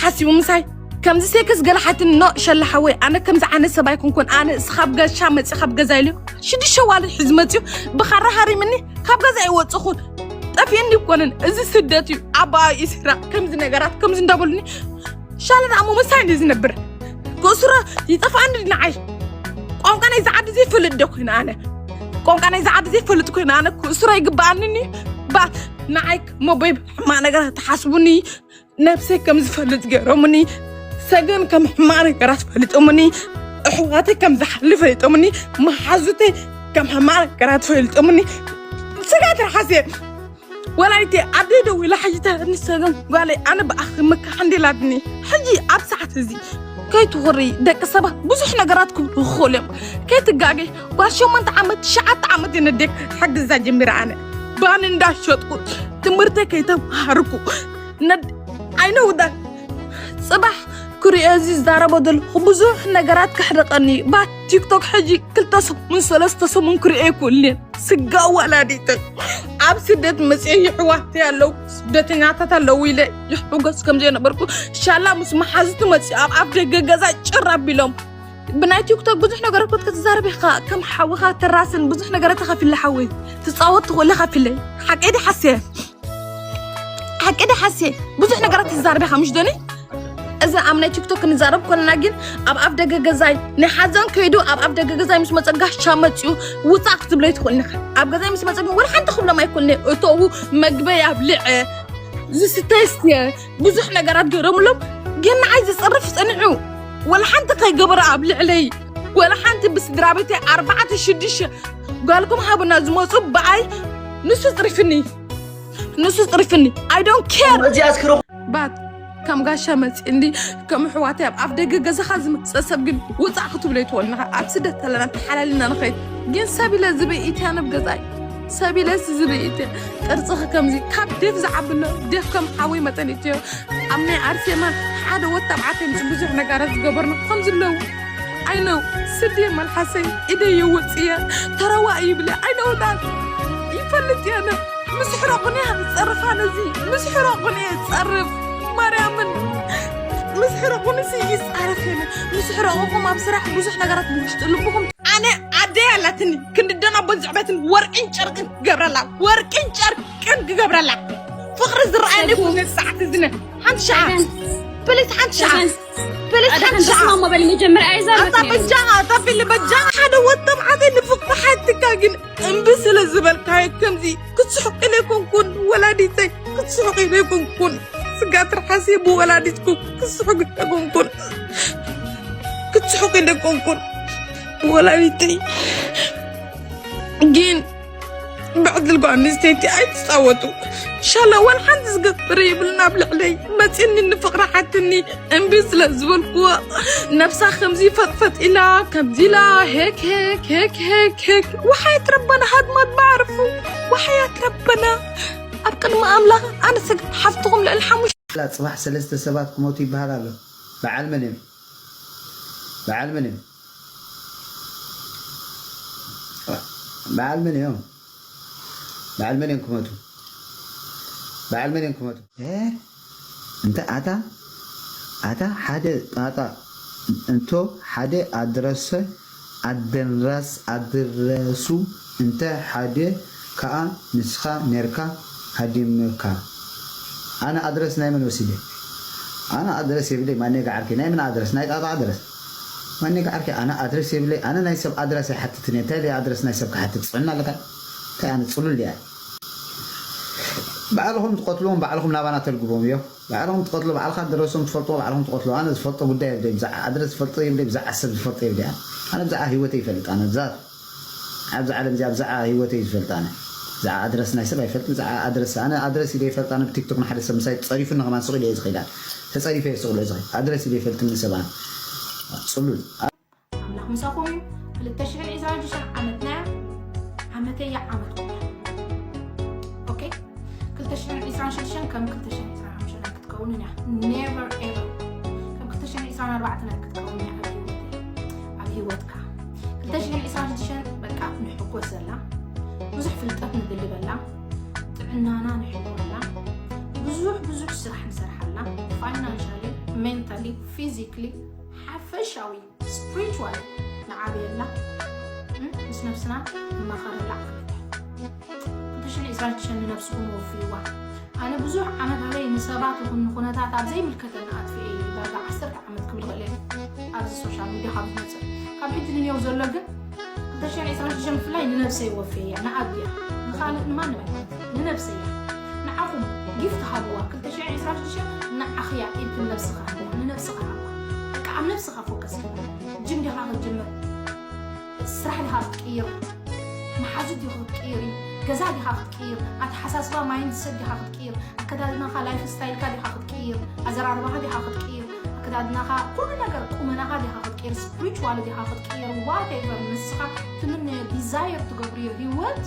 ሓሲቡ ምሳይ ከምዚ ሴክስ ገለ ሓትኒ ኖ ሸላ ሓወይ ኣነ ከምዚ ዓይነት ሰብ ኣይኮንኩን ኣነ እስኻብ ገሻ መፂ ካብ ገዛ ኢሉ ሽዱሽተ ዋልድ ሒዙ መፅዩ ብኻራ ሃሪምኒ ካብ ገዛ ይወፅኹን ጠፊእኒ ይኮንን እዚ ስደት እዩ ኣባ ኢስራ ከምዚ ነገራት ከምዚ እንዳበሉኒ ሻለ ደኣ ምሳይ እንዲ ዝነብር ክእስሮ ይጠፍኣኒ ንዓይ ቋንቋ ናይ ዝዓዲ ዘይፈልጥ ዶ ኮይነ ኣነ ቋንቋ ናይ ዝዓዲ ዘይፈልጥ ኮይነ ኣነ ክእስሮ ይግበኣኒ ባት ንዓይ መቦይ ሕማቕ ነገር ተሓስቡኒ ነብሰይ ከም ዝፈልጥ ገይሮምኒ ሰገን ከም ሕማቕ ነገራት ፈሊጦምኒ ኣሕዋተይ ከም ዝሓሊ ፈሊጦምኒ መሓዙተይ ከም ሕማቕ ነገራት ፈሊጦምኒ ስጋት ረሓስየ ወላይቴ ኣደይ ደዊላ ሕጂ ተረኒ ሰገን ጓለይ ኣነ ብኣኺ ምካሓ እንዴላትኒ ሕጂ ኣብ ሰዓት እዚ ከይትኹሪ ደቂ ሰባት ብዙሕ ነገራት ክብሉ ክኽእሉ እዮም ከይትጋገ ጓል ሸሞንተ ዓመት ትሽዓተ ዓመት እየ ነዴክ ሓግዛ ጀሚረ ኣነ ባን እንዳሸጥኩ ትምህርተይ ከይተምሃርኩ ነድ ኣይነውዳን ፅባሕ ክሪኦ እዚ ዝዛረቦ ዘለኹ ብዙሕ ነገራት ከሕርቀኒ ባት ቲክቶክ ሕጂ ክልተ ሰሙን ሰለስተ ሰሙን ክሪኦ ይክእልን ስጋ ወላዲተይ ኣብ ስደት መፅአ ይሕዋተይ ኣለዉ ስደተኛታት ኣለዉ ኢለ ይሕጎስ ከም ዘይነበርኩ ሻላ ምስ መሓዙቲ መፅኡ ኣብ ኣፍ ደገ ገዛ ጭር ኣቢሎም ብናይ ቲክቶክ ብዙሕ ነገራት ክትዛረብ ኢኻ ከም ሓውኻ ተራስን ብዙሕ ነገራት ተኻፊለ ሓወይ ትፃወት ትኽእለ ካፊለይ ሓቀይ ድሓስየ ሓቂ ድሓሴ ብዙሕ ነገራት ትዛርቢ ኢኻ ምሽ ዶኒ እዚ ኣብ ናይ ቲክቶክ ክንዛረብ ኮለና ግን ኣብ ኣፍ ደገ ገዛይ ናይ ሓዘን ከይዱ ኣብ ኣፍ ደገ ገዛይ ምስ መፀ ጋሻ መፅኡ ውፃእ ክትብሎ ይትኽእልኒ ኢኻ ኣብ ገዛይ ምስ መፀ ግን ወላ ሓንቲ ክብሎም ኣይኮልኒ እተዉ መግበይ ኣብልዐ ዝስተ ስትየ ብዙሕ ነገራት ገይሮምሎም ግን ንዓይ ዝፅርፍ ፀኒዑ ወላ ሓንቲ ከይገበረ ኣብ ልዕለይ ወላ ሓንቲ ብስድራ ቤተይ ኣርባዕተ ሽዱሽተ ጓልኩም ሃቡና ዝመፁ ብኣይ ንሱ ፅሪፍኒ ንሱ ፅሪፍኒ I don't care እዚ ኣስክሮ ባት ከም ጋሻ መፂ እንዲ ከም ኣሕዋተይ ኣብ ኣፍ ደገ ገዛኻ ዝመፀ ሰብ ግን ውፃእ ክትብሎ ይትወልናኻ ኣብ ስደት ተለና ተሓላልና ንኸይድ ግን ሰብ ኢለ ዝበይ ኢትያ ነብ ገዛይ ሰብ ኢለስ ዝበይ ኢትያ ቅርፅኺ ከምዚ ካብ ዴፍ ዝዓብሎ ዴፍ ከም ሓወይ መጠን ኢትዮ ኣብ ናይ ኣርሴማ ሓደ ወድ ተባዕታይ ምስ ብዙሕ ነገራት ዝገበርና ከም ዝለዉ I know ስዲ መልሓሰይ ኢደይ የወፅየ ተረዋ ይብለ I know that ይፈልጥ የነ ምስ ሕረቑኒ ዝፀርፍ ኣነዚ ምስ ሕረቑኒ ዝፀርፍ ማርያምን ምስ ሕረቑኒ ይፃረፍ የነ ምስ ሕረቑኹም ኣብ ስራሕ ብዙሕ ነገራት ብውሽጢ ልብኹም ኣነ ኣደይ ኣላትኒ ክንድደን ኣቦን ዝዕበትን ወርቅን ጨርቅን ክገብረላ ወርቅን ጨርቅን ክገብረላ ፍቕሪ ዝረኣየኒ ኩነ ሰዓት እዝነ ሓንቲ ሸዓ ፕሊስ ሓንቲ ሸዓ ፕሊስ ሓንቲ ሸዓ ተስማማ በል መጀመርያ ኣይዛረብክን በጃ ጠፊል በጃ ሓደ ወጥተም ዓተይ ንፍቕሪ ሓትካ ግን እምቢ ስለ ዝበልካዮ ከምዚ ክትስሕቅ ኢለ ኣይኮንኩን ወላዲተይ ክትስሕቅ ኢለ ኣይኮንኩን ስጋ ትርሓሲ ብወላዲትኩ ክትስሕቅ ኢለ ኣይኮንኩን ክትስሕቅ ኢለ ኣይኮንኩን ወላዲተይ ግን ብዕድል ጓል ኣንስተይቲ ኣይትፃወቱ ሻላ ዋላ ሓንቲ ዝገብር የብልን ኣብ ልዕለይ መፂኒ ንፍቅሪ ሓትኒ እምቢ ስለ ዝበልክዎ ነብሳ ከምዚ ፈጥፈጥ ኢላ ከምዚ ኢላ ሄክ ሄክ ሄክ ሄክ ሄክ ወሓያት ረበና ሃድማት ባዕርፉ ወሓያት ረበና ኣብ ቅድሚ ኣምላኽ ኣነ ስግድ ሓፍትኹም ልዕሊ ሓሙሽ ጽባሕ ሰለስተ ሰባት ክሞቱ ይበሃል ኣሎ። በዓል መን እዮም? በዓል መን እዮም? በዓል መን እዮም? በዓል መን እዮም ክመቱ? በዓል መን እዮም ክመቱ? እ? እንተ ኣታ ኣታ ሓደ ጣጣ እንቶ ሓደ ኣድረሰ ኣደንራስ ኣድረሱ እንተ ሓደ ከኣ ንስኻ ኔርካ ሃዲምካ። ኣነ ኣድረስ ናይ መን ወሲደ? ኣነ ኣድረስ የብለይ ማነይ ገዓርከይ ናይ መን ኣድረስ ናይ ጣጣ ኣድረስ ማነይ ገዓርከይ ኣነ ኣድረስ የብለይ ኣነ ናይ ሰብ ኣድረስ ኣይሓትትን እየ እንታይ ኢለ ኣድረስ ናይ ሰብ ክሓትት ጽዕና ኣለካ እንታይ ኣነ ጽሉል ድየ ባዕልኹም ትቐትልዎም ባዕልኹም ናባና ተልግቦም እዮ ባዕልኹም ትቐትሎ ባዕልኻ ድረሶም ትፈልጥዎ ባዕልኹም ትቐትልዎ ኣነ ዝፈልጦ ጉዳይ የብለይ ብዛዕ ኣድረስ ዝፈልጦ የብለይ ብዛዕ ሰብ ዝፈልጦ የብለይ ኣነ ኣነ ብዛዕ ህይወተይ ይፈልጥ ኣነ ብዛት ኣብዚ ዓለም እዚኣ ብዛዓ ህይወተይ ዝፈልጥ ኣነ ብዛዓ ኣድረስ ናይ ሰብ ኣይፈልጥ ብዛዓ ኣድረስ ኣነ ኣድረስ ኢለ ይፈልጥ ኣነ ብቲክቶክ ንሓደ ሰብ ምሳይ ጸሪፉኒ ከማን ስቕ ኢለ እየ ዝኸይድ ኣነ ተጸሪፈ እየ ስቕ ኢለ ዝኸይድ ኣድረስ ኢለ ይፈልጥኒ ሰብ ኣነ ጽሉል ኣምላኽ ምሳኹም እዩ ክልተ ሽሕን ዕስራን ሽዱሽተን ዓመትና እያ ዓመተይ እያ ዓመትኩም እያ ኦኬ ክልተ ሽሕን ዕስራን ሽዱሽተን ከም ክልተ ሽሕን ዕስራን ሓሙሽተን ክትከውን እያ never ever ከም ክልተ ሽሕን ዕስራን ኣርባዕተን ክትከውን እያ ኣብ ህይወትካ ክልተ ሽሕን ዕስራን ሽዱሽተን በቃ ንሕጎሰላ ብዙሕ ፍልጠት ንድልበላ ጥዕናና ንሕልወላ ብዙሕ ብዙሕ ስራሕ ንሰርሓላ financially mentally, physically ሓፈሻዊ spiritual ንዓብየላ፣ እም፣ ምስ ነብስና ንማኸረላ ዓመት። ክልተ ሽሕን ዕስራን ሽዱሽተ ንነብስኹም ወፍይዋ። ኣነ ብዙሕ ዓመት ኣለይ ንሰባት ይኹን ንኹነታት ኣብ ዘይምልከተኒ ኣጥፊኤ እየ። ዳርጋ ዓሰርተ ዓመት ክብል ይኽእል እየ ኣብዚ ሶሻል ሚድያ ካብ ዝመፅእ። ካብ ሕጂ ንኔው ዘሎ ግን ክልተ ሽሕን ዕስራን ሽዱሽተን ብፍላይ ንነብሰይ ወፍየ እያ፣ ንኣቢ እያ፣ ንኻልእ ንማንም ኣይኮነትን፣ ንነብሰይ እያ። ንዓኹም ጊፍት ሃብዋ፣ ክልተ ሽሕን ዕስራን ሽዱሽተን ንዓኺ እያ ኢልክን ነብስኻ ሃብዋ፣ ንነብስኻ ሃብዋ። በቃ ኣብ ነብስኻ ፎከስ ግበር። ጅም ዲኻ ክትጅምር? ስራሕ ዲኻ ክትቅይር? መሓዙት ዲኻ ክትቅይር? ገዛ ዲኻ ክትቅይር? ኣተሓሳስባ ማይንድሰት ዲኻ ክትቅይር? ኣከዳድናኻ ላይፍ ስታይልካ ዲኻ ክትቅይር? ኣዘራርባኻ ዲኻ ክትቅይር? ኣከዳድናኻ ኩሉ ነገር ቁመናኻ ዲኻ ክትቅይር? ስፕሪቹዋል ዲኻ ክትቅይር? ዋትኤቨር ንስኻ ትምነዮ ዲዛየር ትገብርዮ ህይወት፣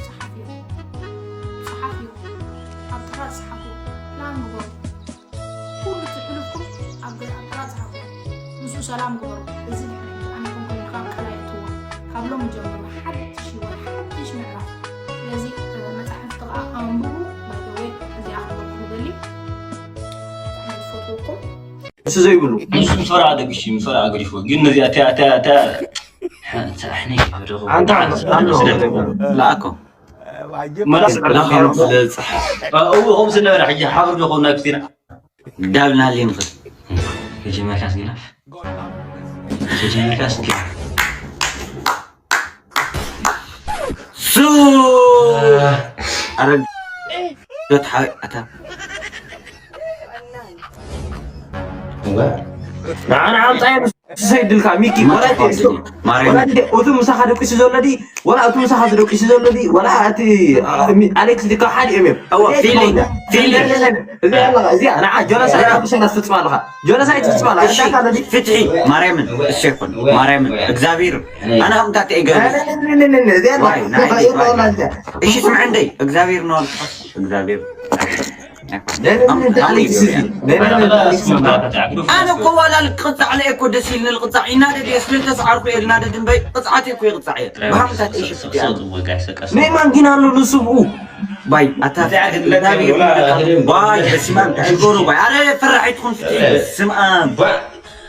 ጸሓፍዮ፣ ጸሓፍዮ፣ ኣብ ጥራ ጸሓፍዮ፣ ፕላን ግበሩ። ኩሉ እቲ ሕሉፍኩም ኣብ ገዛ ጥራ ጸሓፍዮ። ምስኡ ሰላም ግበሩ። እዚ ድሕሪ ሕጂ ኣነ ኮንኩ ካብ ቀላይ እትዎ፣ ካብ ሎሚ ጀምሩ ሓድሽ ህይወት፣ ሓድሽ ምዕራፍ። ስለዚ መጻሕፍቲ ከኣ ኣንብቡ። ባይ ዘ ወይ እዚኣ ክበኩም ደሊ ዝፈትወኩም እሱ ዘይብሉ ምስ ምስ ወረኣ ደቂሽ ምስ ወረኣ ገዲፎ ግን ነዚኣ እታ እታ እታ ሓንቲ ኣሕኒ ይፈደኹ ኣንታ ኣሎ ለኣኮ መላስ ዕላኸ ስለጽሕ እው ከምስ ነበረ ሕጂ ሓብር ዶ ከውና ክስቲና ዳብልና ሊንኽል ከጀመርካስ ግናፍ ከጀመርካስ ግናፍ ሱ ኣረ ገት ሓ ኣታ ንዓና ኣምፃየ ሰይድልካ ሚኪ ወላ እቲ ወላ እቲ እቱ ምሳኻ ደቂሱ ዘሎ ድዩ ወላ እቱ ምሳኻ ዝደቂሱ ዘሎ ድዩ ወላ እቲ ኣሌክስ ድካ ሓደ እዮም እዮም እዎ ፊሊንግ ፊሊንግ እዚኣ ኣለኻ እዚኣ ንዓ ጆነሳይድ ኣብ ሰላ ትፍፅም ኣለኻ ጆነሳይድ ትፍፅም ኣለኻ እሺ ፍትሒ ማርያምን እሱ ይኹን ማርያምን እግዚኣብሔር ኣነ ከምታት እገ እሺ ስምዐ እንደይ እግዚኣብሔር ነው እግዚኣብሔር ኣነ እኮ ዋላ ልቅፃዕ ለየ እኮ ደስ ኢልኒ ልቅፃዕ ይናደድ እየ ስለ ዝተሰዓርኩ እየ ልናደድ እምበይ ቅፅዓት እኮ ይቅፃዕ እየ ብሃምታት እየ ሽፍት እየ ናይ ማን ጊና ኣሎ ንስብኡ ባይ ኣታ ባይ በስማም ትሕጎሩ ባይ ኣረ ፈራሕ ኣይትኹን ፍትሒ ስምኣም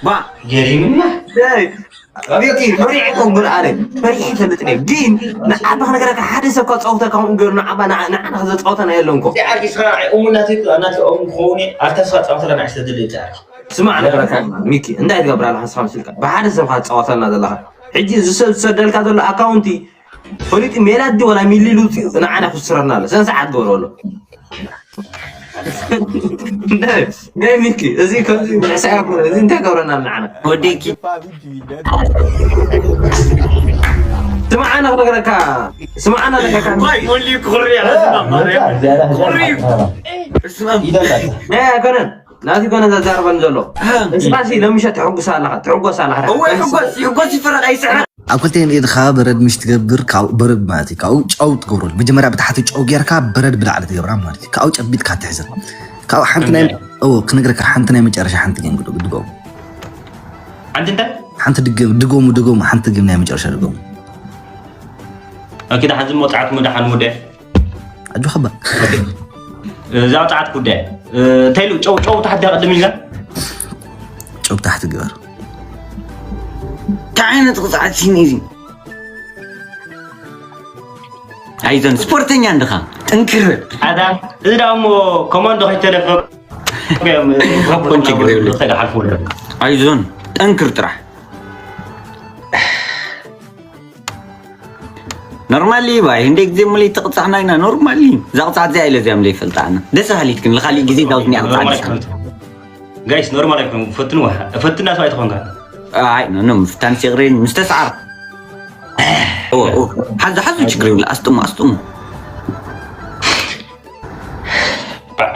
ባ ገሪምና ሚኪ ፈሪሕ እኮ እምበር ኣነ ፈሪሕ ይፈልጥ ነይ ግን ንዓባ ክነገረካ ሓደ ሰብ ካብ ፀወተ ከምኡ ገይሩ ንዓባ ንዓና ዘፃወተና የለን እኮ ዓርኪ ስኻ እሙናት ናተ እሙ ክኸውን ኣርተስኻ ፀወተላ ንዓይ ዝተድል ይትዓርኪ ስማዕ ነገረካ ሚኪ እንታይ ትገብር ኣለካ ንስኻ ምስልካ ብሓደ ሰብ ካ ትፃወተልና ዘለካ ሕጂ እዚ ሰብ ዝሰደልካ ዘሎ ኣካውንቲ ፈሊጡ ሜላት ድዩ ወላ ሚሊሉ ውፅኡ ንዓና ክስረና ኣሎ ሰን ሰዓት ገብሮ ኣሎ ናይ ሚኪ እዚ ከምዚ ምሕሳይ ኣይኮነ እዚ እንታይ ገብረና ንዓና ወደኪ ስምዓና ክነግረካ ስምዓና ነገርካ ወልዩ ክኽሪ ኣለ ማርያም ክኽሪ ናይ ኣይኮነን ናቲ ኮነ ዘዛርበን ዘሎ እስኻሲ ለምሸት ትሕጉስ ኣለኻ ትሕጎስ ኣለኻ እወ ይሕጎስ ይሕጎስ ይፈረቕ ኣይስዕረ ኣብ ክልቲኤን ኢድኻ በረድ ምሽ ትገብር ካብኡ በረድ ማለት እዩ ካብኡ ጨው ትገብረሉ መጀመርያ ብታሕቲ ጨው ጌርካ በረድ ብላዕሊ ትገብራ ማለት እዩ ካብኡ ጨቢጥካ ትሕዘ ካብኡ ሓንቲ ናይ ኦ ክነግረካ ሓንቲ ናይ መጨረሻ ሓንቲ ጌም ግዶ ድገሙ ሓንቲ እንታይ ሓንቲ ድገም ድገሙ ድገሙ ሓንቲ ጌም ናይ መጨረሻ ድገሙ ኦኬ ደሓን ዝሞ ጣዕት ሙደ ሓን ሙደ ኣጆኻ ባ እዛ ጣዕት ጉዳይ እንታይ ኢሉ ጨው ጨው ታሕቲ ቅድም ኢልና ጨው ታሕቲ ግበር እንታይ ዓይነት ቅፅዓት ሲኒ እዚ ኣይዞን ስፖርተኛ እንድኻ ጥንክር ኣዳ እዚ ዳሞ ኮማንዶ ከይተደፈ ኮን ችግር የብሉ ኣይዞን ጠንክር ጥራሕ ኖርማሊ ባይ እንደ ግዜ ሙሉ ተቕጻዕና ኢና ኖርማሊ እዛ ቅጻዕት እዚኣ ኢለ እዚኣ ምለ ይፈልጣ ኣነ ደስ ሃሊት ግን ንኻሊእ ግዜ ዳውትኒ ኣቕጻዕት ጋይስ ኖርማል ኣይኮነ ፈትንዋ ፈትና ሰብኣይ ትኾንካ ኣይ ኖ ኖ ምፍታን ሲቕሬን ምስ ተስዓር ሓዚ ሓዚ ችግር ይብላ ኣስጥሙ ኣስጥሙ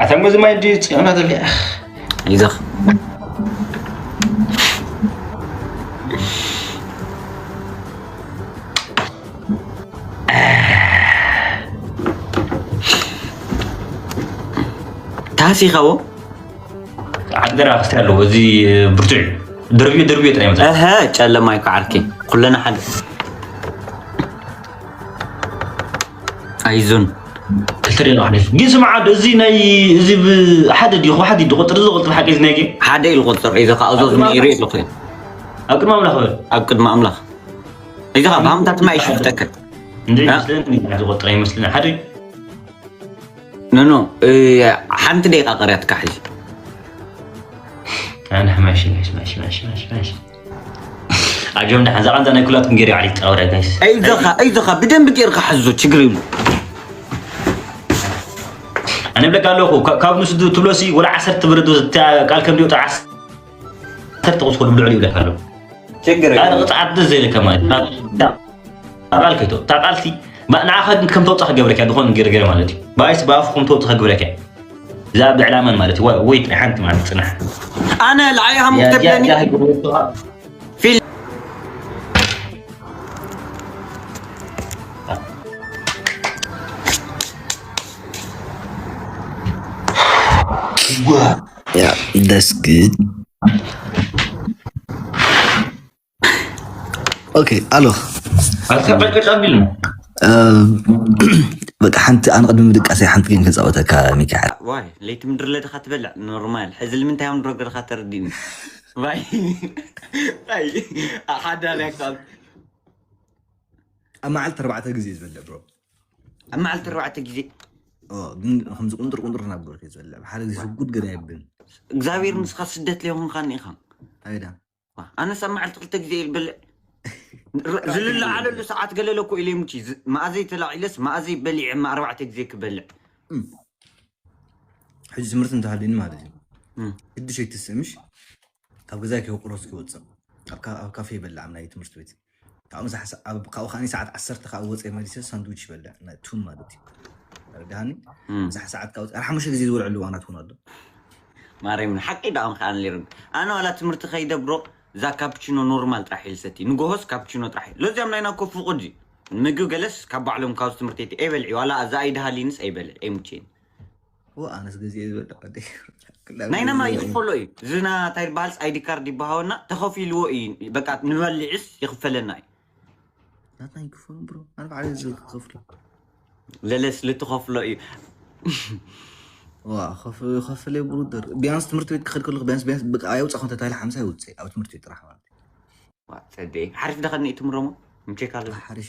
ኣታ መዚ ማይ ድዩ ፅዕና ዘለ ይዘኽ ታሲኻዎ ዓድገራ ክስተ ኣለዎ እዚ ብርቱዕ ድርብዮ ድርብዮ ጥራይ መፅእ እሀ ጨለማ ይኮ ዓርኪ ኩለና ሓደ ኣይዞን ትሪኦ ሓሊፉ። ግን ስምዓ፣ እዚ ናይ፣ እዚ ብ-፣ ሓደ ድዩ፣ ሓደ ድዩ፣ ቁፅሪ እዚ ቁፅሪ ሓቂ እዚ ናይ ጌም? ሓደ ኢሉ ቁፅሪ፣ እዚ ከዓ እዞ ኣብ ቅድሚ ዝነይሩ ኣምላኽ። ኢሉ ኾይኑ። ኣብ ቅድሚ ኣምላኽ በል። ኣብ ቅድሚ ኣምላኽ። እዚ ከዓ ብሃምታት ማይ ይሽፍጠከ። እንደ እ? ይመስለኒ፣ ሓደ ቁፅሪ ኣይመስለኒ። ሓደ ኖ፣ ኖ፣ እ፣ ሓንቲ ደቂቃ ቀርያትካ ሕዚ። ኣነ ማሽ፣ ማሽ፣ ማሽ፣ ማሽ፣ ማሽ፣ ማሽ። ኣጆም ደሓን፣ እዛ ቃንዛ ናይ ኩላትኩም ገይረ ዓሊ ጣውራ፣ ጋይስ። ኣይዞኻ፣ ኣይዞኻ፣ ብደንብ ጌርካ ሓዞ፣ ችግር የብሉ። ኣነ ብለካ ኣለኹ፣ ካ-፣ ካብ ንሱ ድ-፣ ትብሎ ሲ፣ ወላ ዓሰርተ ብረዶ፣ እታ ቃል ከም ዲዮ፣ ዓሰርተ ቁስኮ ብልዕሊ ይብለካ ኣለኹ። ችግር ኣነ የብሉ። ቅፅዓት ደስ ዘይለካ ማለት፣ ታ-፣ ታ ቃል ከይቶ-፣ ታ ቃልሲ፣ ባ-፣ ንዓኻ ግን ከም ተውፅኣ ክገብረካ፣ ዝኾነ ገርገር ማለት እዩ። ባይስ ብኣፉ ከም ተውፅኣ ክገብረካ። እዛ ብዕላማን ማለት እዩ። ወይ፣ ወይ ጥራይ ሓንቲ ማለት ፅናሕ። ኣነ ለዓይ ሃም ያ፣ ያ፣ ክተብለኒ ያ፣ ያ፣ ፊል Yeah, that's good. ኦኬ፣ ኣሎ። ኣልካ ቀጭቀጭ ኣቢልና። እ፣ በቃ ሓንቲ ኣነ ቅድሚ ምድቃሰይ ሓንቲ ጌም ከፃወተካ ሚካኤል። ዋይ፣ ለይቲ ምድሪ ለድኻ ትበልዕ ኖርማል። ሕዚ ልምንታይ እዮም ድሮ ገለኻ ተረዲእኒ? ዋይ፣ ዋይ፣ ሓዳር ያቃል። ኣብ መዓልቲ ኣርባዕተ ግዜ ዝበልዕ ብሮ። ኣብ መዓልቲ ኣርባዕተ ግዜ? ኦ፣ ግን ከምዚ ቁንጥር ቁንጥር እናበልኩ እየ ዝበልዕ። ብሓደ ግዜ ስጉድ ገለ የብልን። እግዚኣብሔር ምስኻ ስደት ለይኾንካ እኒኢኻ። ኣይዳ። ዋ፣ ኣነስ ኣብ መዓልቲ ክልተ ግዜ እየ ዝበልዕ። ር-፣ ዝልለዓለሉ ሰዓት ገለ ለኮ ኢለ ሙቺ። ዝ-፣ መኣዘይ ተላዒለስ መኣዘይ በሊዐ እማ ኣርባዕተ ግዜ ክበልዕ። እም። ሕጂ ትምህርቲ እንተሃልዩኒ ማለት እዩ። እም። ግድሽ ኣይትስእምሽ። ካብ ገዛይ ከይወቅሮስ ክወፅእ። ኣብ ካ-፣ ኣብ ካፌ ይበልዕ ኣብ ናይ ትምህርቲ ቤት። ካብኡ ምሳሕ ሰ-፣ ኣብ፣ ካብኡ ከኣኒ ሰዓት ዓሰርተ ከኣ ወፀ መሊሰ ሳንድዊች ይበልዕ። ናይ ቱን ማለት እዩ። ተረዳሃኒ? እም። ምሳሕ ሰዓት ካብ ወፀ፣ ኣረ ሓሙሽተ ግዜ ዝበልዐሉ እዋናት እውን ኣሎ። ማርያም፣ ሓቂ ደኣ ምኽኣል ነይሩ። ኣነ ዋላ ትምህርቲ ከይደ ብሮ፣ እዛ ካፕቺኖ ኖርማል ጥራሕ እየ ዝሰቲ። ንጎሆስ ካፕቺኖ ጥራሕ እየ። ለዚያም ናይና እኮ ፍቑድ እዩ። ምግቢ ገለስ ካብ ባዕሎም ካብዚ ትምህርቲ ቤት ኣይበልዕ። ዋላ እዛ ኣይደሃሊንስ ኣይበልዕ። ኣይሙቼን። ዋ፣ ኣነስ ገዚኤ ዝበልዕ ወደይ። ናይና ማ ይኽፈሎ እዩ። ዝና እንታይ ይበሃልስ ኣይዲ ካርድ ይበሃወና፣ ተኸፊልዎ እዩ። በቃ ንበልዕስ ይኽፈለና እዩ። ናትና ይክፈሉ ብሮ። ኣነ ባዕለይ ዝከፍሎ። ለለስ ልትኸፍሎ እዩ። ዋ፣ ከፍ-፣ ከፍለ ብሩደር። ቢያንስ ትምህርቲ ቤት ክኸድ ከለኹ ቢያንስ፣ ቢያንስ በቃ ኣየውፃኹን ተታይለ ሓምሳ ይውፅእ ኣብ ትምህርቲ ቤት ጥራሕ ማለት እዩ። ዋ፣ ጸደይ። ሓሪፍ ደኸኒ ትምረሞ? ምቼ ካልእ? ሓሪፍ።